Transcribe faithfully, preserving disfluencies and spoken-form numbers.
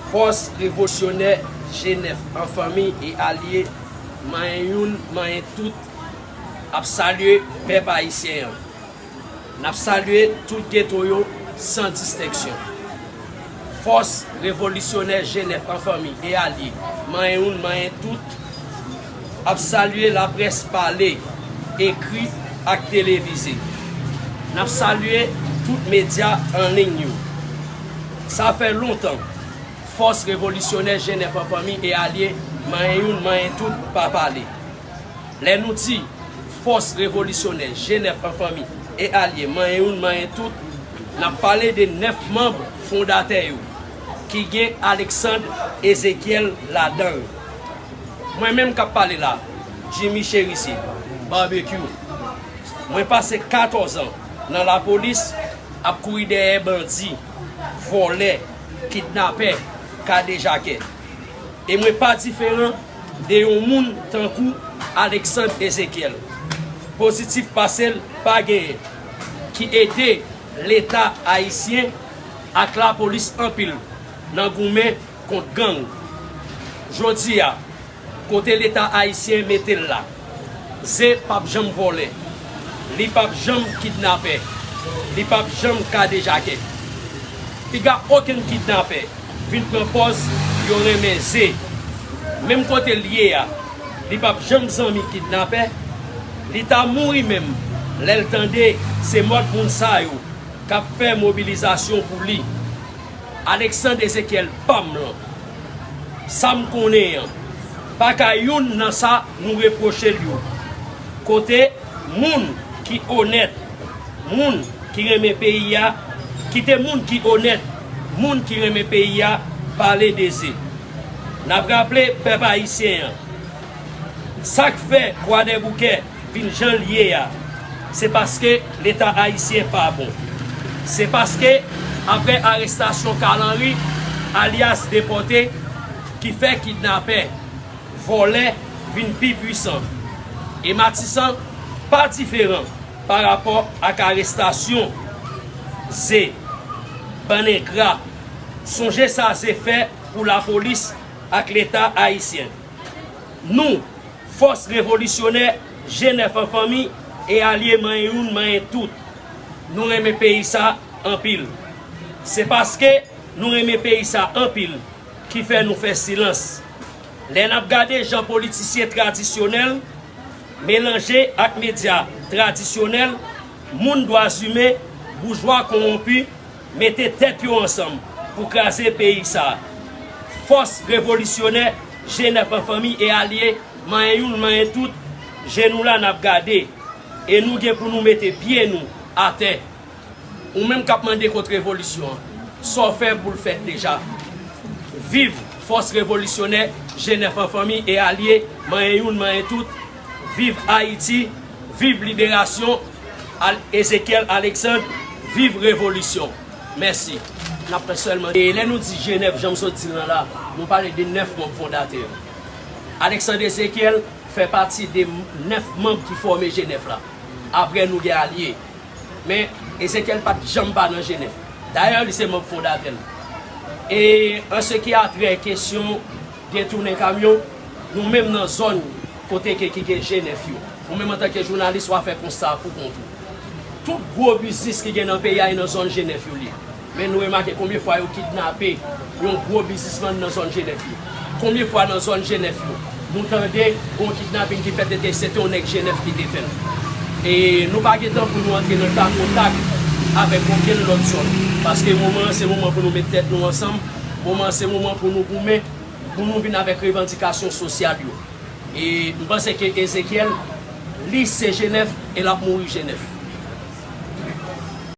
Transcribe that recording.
Fòs revolisyonè G nèf an fanmi e alye, manyen youn, manyen tout, ap salye pèp ayisyen an. N ap salye tout geto yo san distenksyon. Fòs revolisyonè G nèf an fanmi e alye, manyen youn, manyen tout, ap salye laprès pale, ekri ak televize. N ap salye tout medya an liy yo. Sa fè lontan fòs revolisyonè G nèf an fanmi e alye, manyen youn, manyen tout, pa pale. Lè nou di fòs revolisyonè G nèf an fanmi e alye, manyen youn, manyen tout, n ap pale de nèf manm fondatè yo, ki gen Alexandre Ezechiel ladan l. Mwen menm k ap pale la, Jimmy Cherizier, Barbecue. Mwen pase katòz an nan lapolis, ap kouri dèyè bandi, vòlè, kidnapè, kadejakè. E mwen pa diferan de yon moun tankou Alexandre Ezechiel, pozitif pase l pa genyen, ki ede Leta ayisyen ak lapolis anpil nan goumen kont gang. Jodi a, kote Leta ayisyen mete l la, Ze p ap janm vòlè, li p ap janm kidnapè, li p ap janm kadejakè. Piga okenn kidnapè vin pran pòz yo renmen Ze. Menm kote l ye a, li p ap janm zanmi kidnapè, li ta mouri menm lè l tande se mòd moun sa yo k ap fè mobilizasyon pou li. Alexandre Ezechiel pa m lan, sa m konnen an, pa ka youn nan sa nou repwoche l yo. Kote moun ki onèt, moun ki renmen peyi a, kite moun ki onèt, moun ki renmen peyi a pale de Ze. N ap raple pèp ayisyen an, sa k fè Kwadèboukè vin jan l ye a, se paske Leta ayisyen pa bon. Se paske, apre arestasyon Carl Henry, alyas Depòte, ki fè kidnapè, vòlè vin pi pwisan. E Matisan pa diferan pa rapò ak arestasyon Ze. Bann engra, sonje sa Ze fè pou lapolis ak Leta ayisyen. Nou, fòs revolisyonè G nèf an fanmi e alye manyen youn, manyen tout, nou renmen peyi sa anpil. Se paske nou renmen peyi sa anpil ki fè nou fè silans. Lè n ap gade jan politisyen tradisyonèl melanje ak medya tradisyonèl, moun dwa zimen, boujwa kowonpi, mete tèt yo ansanm pou kraze peyi sa. Fòs revolisyonè G nèf an fanmi e alye, manyen youn, manyen tout, je nou la n ap gade. E nou gen pou nou mete pye nou atè. Ou menm k ap mande kont revolisyon an, sa w fè pou l fèt deja? Viv fòs revolisyonè G nèf an fanmi e alye, manyen youn, manyen tout. Viv Ayiti, viv liberasyon, Al-, Ezekiel Alexandre, viv revolisyon. Mèsi. N ap fè sèlman. E lè nou di G nèf, jan m sot di l lan la, nou pale de nèf manm fondatè yo. Alexandre Ezekiel fè pati de nèf manm ki fòme G nèf la. Apre nou gen alye. Men, Ezekiel pa t janm pa nan G nèf. Dayè, li se manm fondatè l. E an se ki a trè kesyon detounen kamyon, nou menm nan zòn kote ke ki gen G nèf yo. Ou menm antanke jounalis, w a fè konsta a pou kont ou. Tout gwo biznis ki gen nan peyi a, e nan zòn G nèf yo li ye. Men nou remake konbyen fwa yo kidnape yon gwo biznismann nan zòn G nèf yo? Konbyen fwa nan zòn G nèf yo nou tande yon kidnaping ki fèt, e te, se te yon nèg G nèf ki te fè l? E nou pa gen tan pou nou antre nan tak o tak avèk okenn lòt zòn. Paske moman an, se moman pou nou met tèt nou ansanm. Moman an, se moman pou nou goumen, pou nou vin avèk revandikasyon sosyal yo. E m panse ke Ezekiel, li se G nèf e l ap mouri G nèf.